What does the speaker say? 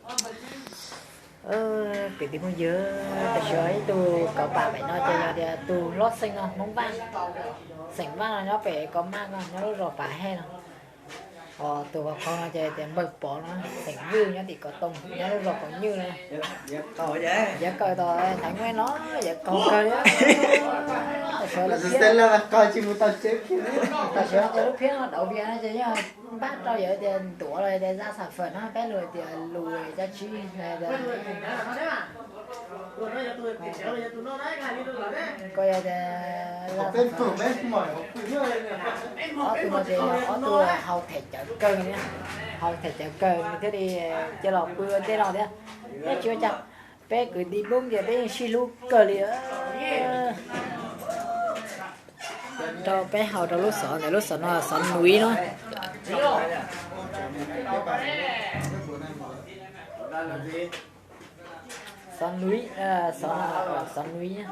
Kwv tij phooj ywg, tam sim no ib tug kauv pam pem no ces yog tias tus hlob xeem no Hmoob Vaj, xeem Vaj no nyob pem Kos Maj no, nyob lub zos Pas Hej no. Ho tus qhov no ces tias npawg Pov no, xeem Vwj nyob tim Kos Toom, nyob lub zos Kaus Nyuj no. Yav kawg tau ntaiv muaj no, yav kawg kawg li. Tam sim no ces lub phiab no dauv vias no ces yog npaj rau yawg tias ntuav los tias zaj xam fawm no peb lus tias lus dab tsi. Ko yog tias ob tug no ces ob tug haus them cawv kawg li, haus them cawv kawg nws thiaj li cia los pw ua ntej no thiab. Peb tsis ua cas, peb kwv tij Hmoob ces peb yeej sib hlub kawg li. Rau peb haus rau lub xov ntawm lub xov no xov Nuiv no. Xov Nuiv, xov no xov Nuiv.